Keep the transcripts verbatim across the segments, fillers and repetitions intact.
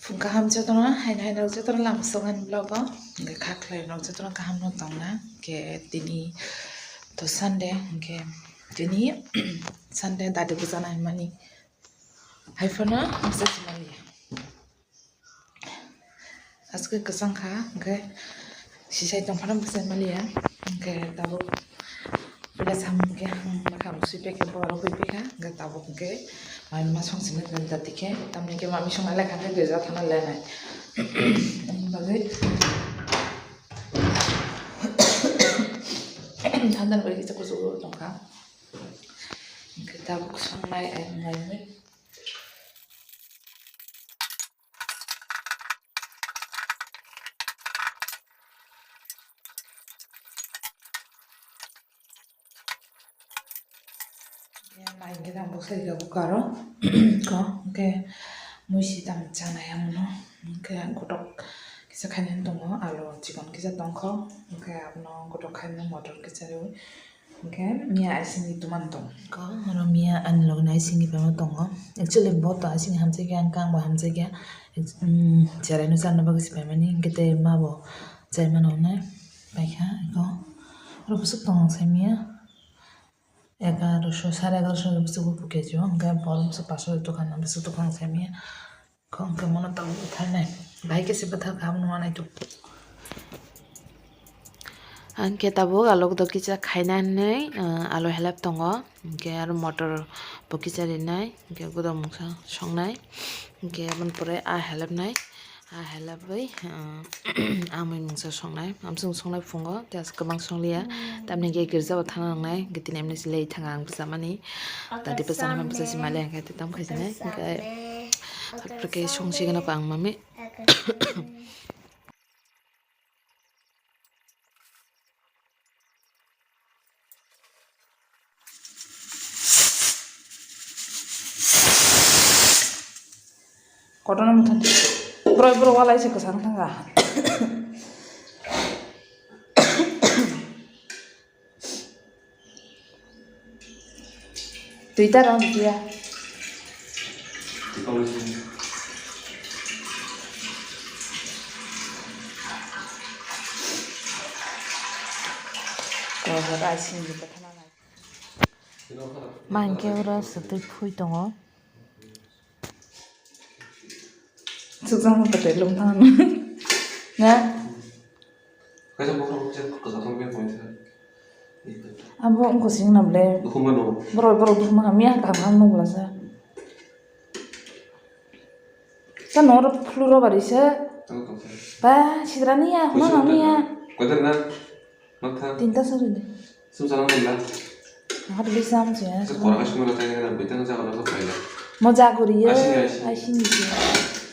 Kaham jotono, haino haino jotono lama sok ani vlog o. Hwnkhe kha khlai rok jotono kaham no tongna. Hwnkhe tini to Sunday, hwnkhe tini Sunday dadi bwchana hinmani. Haiphano bwsa simaliya. Aswk kwchang kha, hwnkhe sisai tongphano bwsa maliya. Hwnkhe tabuk Pila samung khe ang mwkhang sui pekha, borok hui pekha, hwnkhe tabuk hwnkhe mai ma song sini dati khe, tamni khe mami song lai kha khe girja thana lenai. Ani bagwi thandan bai kisa kuchugo tongkha. Hwnkhe tabuk songnai ai mai. Mai hwnkhe tang bwsai rok karo ko hwnkhe mui si tang chanai ang no hwnkhe kotok kisa khainani tongo, alu chikon kisa tongkho hwnkhe abono kotok khainani motor kisa riwi. Hwnkhe miya aisingni tuman tong. Ko oro miya ani logi aisingni phaima tongo. Actually bo to aising hamjakya, ang kang bo hamjakya. Ex-, mm, cherai no charna bagwi se phaimani. Hwnkhe tei ma bo chai mano hwnwi paikha. Ko oro bwswk tong ang sai miya. Egaroso, sare egaroso bwswk bo pukya jio. Hwnkhe bo bwswk paso dokan, bwswk dokan sai miya. Kho hwnkhe mono tabuk bwtharnai. Bahai khe se bwthar kha, abono uanai tuk. Ang khe tabuk alok dok kisa khaina hinwi, ah, alo helep tongo. Hwnkhe aro motor bo kisa rinai. Hwnkhe godam mungsa songnai. Hwnkhe aboni pore a helepnai. A helepwi, ah, amui mungsa songnai. Amsung songnai phungo. Tei aswk kwbang songliya. Tamni hwnkhe girjao thangna nangnai. Hwnkhe tini amni se lei thanga ang bwchamani. Tadi bwchana bwcha si mali hwnkhe tei tam khaijinai. Hwnkhe Apre ke song sigana ko ang mami. Kotorma motha. Borok, borok walai se kwchang thanga. Twi ta rw dia. Ma hwnkhe oro swtwi phui tongo. Sukjak no kwtwi lung thang. Na? Kaisa bokhorok kaisa kwchak thang bia koi sa. Abo wngkha sing nam le. Dukhuma no. Borok, borok dukhuma hamya kaham kaham nung bwlasa. Sa noro phlu ro bari se. Tang tang sa. Ba, sidrani ya, huna nang ya. Koitar na? Nokha. Tinta sari de. Sum sana nila. Nokha de bisa am se. Sa kora kasih mula tanya na, bintang sa kora sa paila. Mo jaguri ye. Aising, aising. Aising ni se.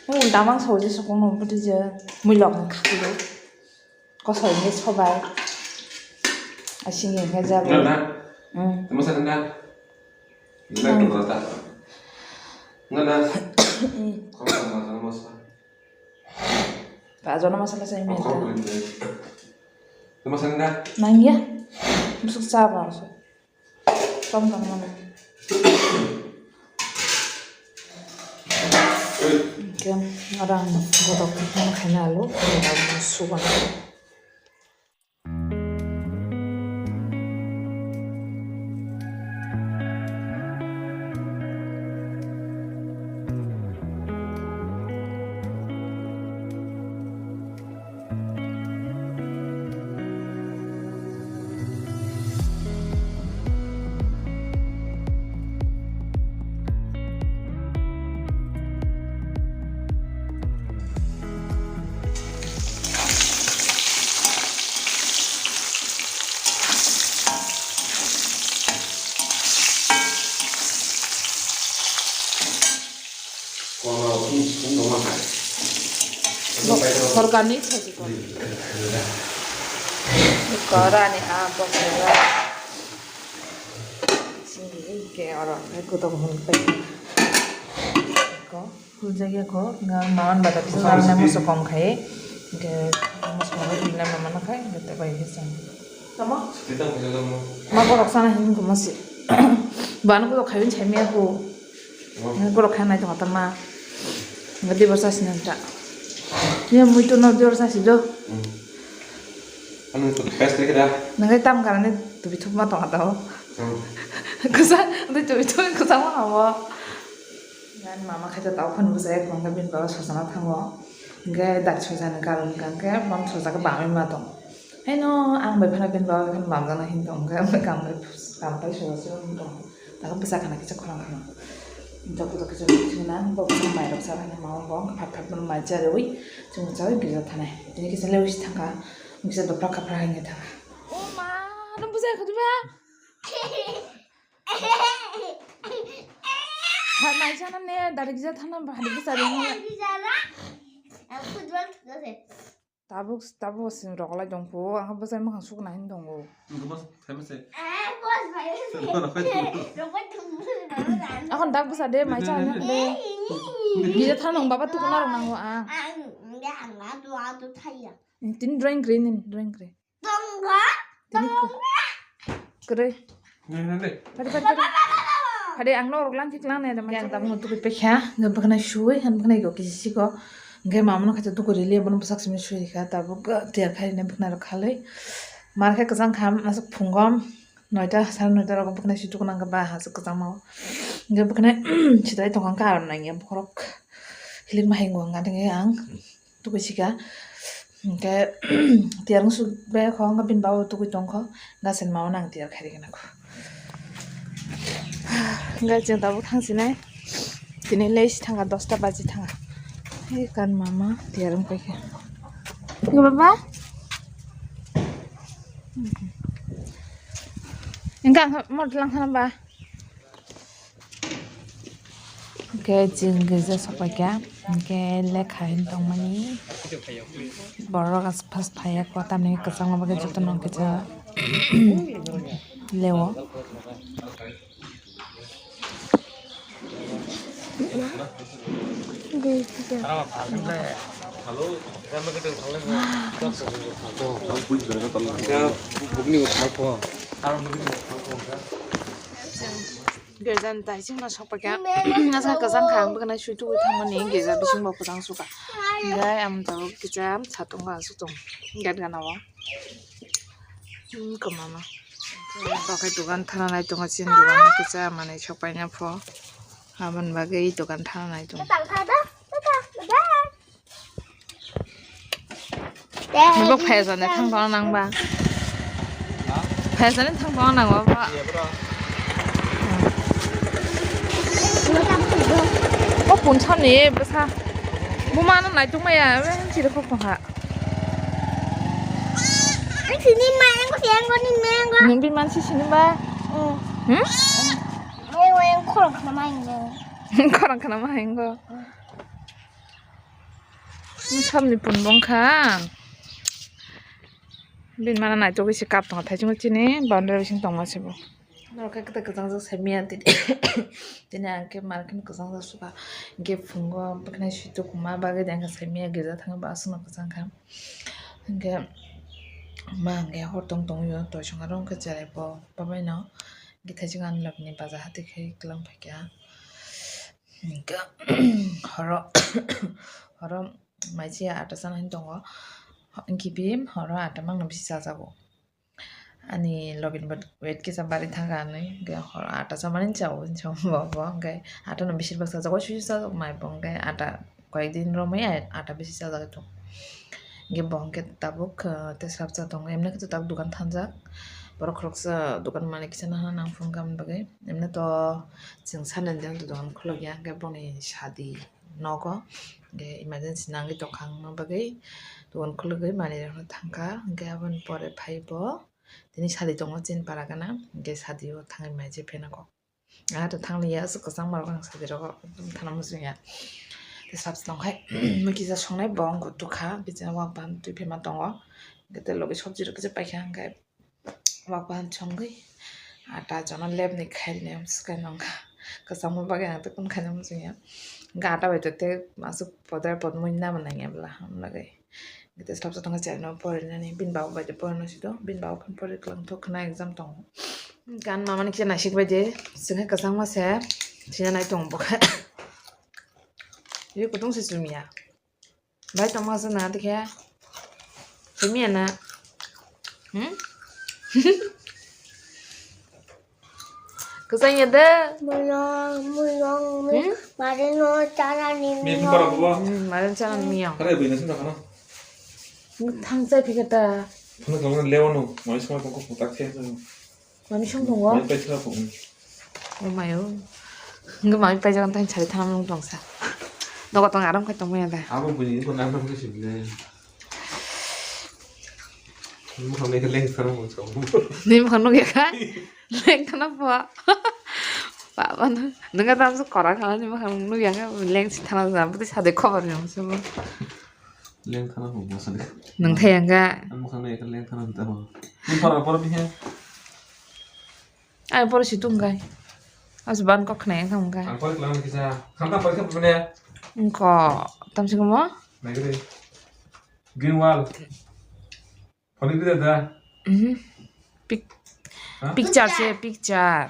Mo damang sauji sokong no buti je. Mui lok khakilo. Kosoi hwnkhe sobai. Asing hwnkhe jago. Nana. Hmm. Tamo sa nana. Nana. Nana. Hmm. Kau sama sama sa. Ba jono masala sai me. Kau boleh. Tamo sa nana. Nangya. Busuk sa ba so. Tong tong mano. Hwnkhe oro ang godok khaina alu, godok sugana. Kono, um, um, no, ma, hai. Bo-, horkar ni thai di ko. Ko rani a bo ko ra. Sini ke oro, ko to hon pe. Ko, hul jage ko, nga maman bata bisa na moso kom khai. Ke moso kom khai, na maman khai, ke te bai bisa. Tamo? Sititang kisa tamo. Ma borok sana hin ko masi. Banu ko khaibin chai miya ko. Oh. Borok khanai to hatama. Nggak diborsa sih nanta. Ini muitu no diborsa sih do. Anu itu pes lagi dah. Nangkai tam karena tubi thuk ma tong atau. Kusa, itu tubi thuk kusa ma hawa. Ngan mama khaja tau khan bujai khong ka bin baba sosana thango. Ngai dak sosana karon ka ke mam sosa ka bami ma tong. Heno ang bai phana bin baba khan bamjana hin tong ka kam bai kam pai sosa tong. Daga bwsa khana kisa khorang khana. Jok jok kisa khana bo bwsa mai rok sa khana ma bo phat phat mai cha rewi chung cha girja thanai. Tini kisa lewi thangka kisa dopra kapra hinga thangka. O ma, nang bwsa khadu ba? Hai mai cha nang ne dari girja thana ba hari bwsa de. Football thukase. Tabuk, tabuk sing rok lai tong phu, ang bwsai mwkhang sukna hin tongo. Nungkhe bos phai mase. Eh, bos phai mase. Rok bai thung bus baba dan. Akhon dak bwsa de, mai cha ne, ne, ne, ne. Gija thanong baba tukuna rok nango ang. Ang, ang, ang, atu, atu thaya. Tin drawing kre, nin drawing kre. Tongo, tongo. Kwrwi. Phadi ang norok lang thik lang nai. Yang tabuk no tukui pekha, nge bwkhnai sui, han bwkhnai go kisi siko. Nge mama no khacha tukui rili, bono bwsak simi sui kha, tabuk tiyar khai ne bwkhnai rok khalwi. Mar khe kwchang kham, aswk phungom, noita, sare noita rogo bwkhnai sui tukuna khe ba aswk kwchang mao. Nge bwkhnai chidai tongkha khe aro nai nge bokhorok hilik ma hingo nga denge ang. Tukui sika. Hingke tiyar wngsu be kho, hingke bini babo tukui tongkho. Gasen mao nang tiyar khairi gana kho. Hingke chwng tabuk thangsinai. Tini late thangkha, dosta baji thangkha. Hei kan mama tiyar wngpai khe. Hingke baba? Hingke ang mot lang thana ba? Hingke chwng girja sokpaikha, hingke lekha hin tongmani. Borok as-, phas phaiya kho, tamni kwchangma bagwi jotono kisa lewo. Girja ni tai chwngno sokpaikha. Asa kwchang kha, ang bwkhanai sui tugui thangmani girja bisingo kwchang sukha. Hingke ang tabuk kisa satung aswk tong gate gana o. Hmm, kwmama. Dokai dogan thana nai tongo, chini dogan no kisa manui sokpaina pho. Aboni bagwi dogan thana nai tongo. Nokbo phaijani thang tongna nangba. Phaijani thang tongna nangba ba. O punsa ni bwsa. Buma no naituk maya, chiri khok tongkha. Ang sini ma, ang ko siang ko ni ma, ang ko. Nung bi mansi sini ba? Hmm? Ang, ang khorang khana ma, ang ko. Khorang khana ma, ang ko. Samni pun bongkha. Bini mana naitugwi se kap tongo, thaichungo chini boundary bising tongma se bo. Norok khe kwtal kwchang jak saimanya tini. Tini ang khe market kwchang jak suka. Hingke phungo bwkhnai sui tukuma bagwi de ang khe saimanya girja thangwi bo aswkno kwchang kha. Hingke ma hingke hor tong tongwi toisong aro hingke cherai bo babaino. Hingke thaichung ani logni baja hati khai kwlang phaikha. Hingke horo, horo maiche ata sana hin tongo. Hingke bi horo ata mangno bisi chajago. Ani login bo weight kisa bari thangkha hinwi, hingke horo ata chamani chao, chao bo, bo hingke ata no bisir bak chajago, suisu chajago mai bo, hingke ata koyek din romwi ata bisi chajagwi tongo. Hingke bo hingke tabuk, ah, tei swrapsa tongo, emni khe tabuk dogan thanjak, borok khoroksa dogan malik kisa nahana nang phone khamani bagwi, emni to chwng sanani jang dogan khulukya, hingke boni sadi nogo, hingke emergency nangwi tongkha wngma bagwi dogan khulugwi manwi rokno thangkha, hingke aboni pore phaibo tini sadi tongo chini para gana, hingke sadio thangwi mai je pheno kok. Aro thanglia aswk kwchangma rok ang sadi rogo thana muchungya. Tei sabse tongkhai mui kisa songnai bo wng kukha, bichino wak bahan twi phema tongo. Hingke tei logi sobji rok kisa paikha hingke wak bahan chongwi ata jono lepni khairoknai swkang nongkha. Kwchangma bagwi ang tei kunu khaina muchungya. Hingke ata bai tei aswk podar podmui nama nangya bwla hwnlagwi. Hingke tei sabse tongkha cheraino porinani, bini baba bai tei porino sito, bini baba phano pori kwlangthok khna exam tongo. Gan mamani kisa naisik bai de, chwngkhe kwchangma se, sinanai tongo bokhe. Ri kutung se chumya. Bai tongma se na dikhe. Chumya na. Hmm? Kwchang ya de. Muyang, muyang, muyang. Hmm? Mare no chara ni Min muyang. Para buwa. Hmm, mare chara ni muyang. Kare bui na sin da kana. Thang chai phika ta. Phano tong lewa no. Mai sma tong ko tak the. Mami song tongo? Mai pai thra phung. Oh my oh. Nge mami pai jagan tang chari thanam nung tongsa. Dogo tong aram khai tongmaya da. Abo bini ko nam nam ke sibne. Mo kham ne ke leng thana mo chong. Ni mo kham nung ya ka? Leng thana po. Baba na. Nunga tam su kora khala ni mo kham nung ya ka leng si thana ja. Buti sade khobar ni mo su. Leng thana phung bwsa de. Nung thai ang ga. Ang bwkhang nai ka leng thana ta ho. Ni pora pora bihe. Ai pora si tung gai. As ban kok khnai ang thang gai. Ang pora klang kisa. Kham ta pora khe pune. Ko tam si mo? Nai gre. Green wall. Phone gre da. Mhm. Pic-, ha? Picture se, picture.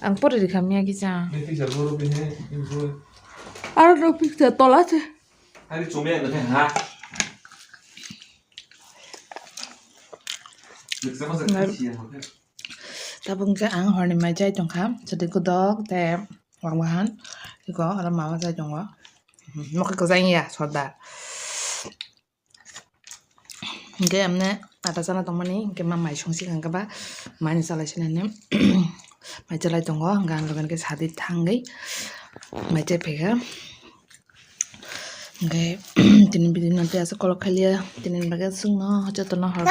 Ang pori rikha miya kisa. Ni picture boro bini, ni boro. Aro no picture tola se. Ani chumya na ha. Ngar-, tabuk khe ang horni mai chai tongkha, chwtwi kudok tei wangbahan, iko oro mama chai tongo, mokhe kwchang ya soda. Hingke amne ata chana tongmani, hingke ma mai songsi kha, hingke ba mai ni chalai sinani mai chalai tongo, hingke ang loge loge sadi thangwi mai chai phaikha. Hingke tini video no tei aswk kolok khaliya, tini bagwi aswkno jotono hor.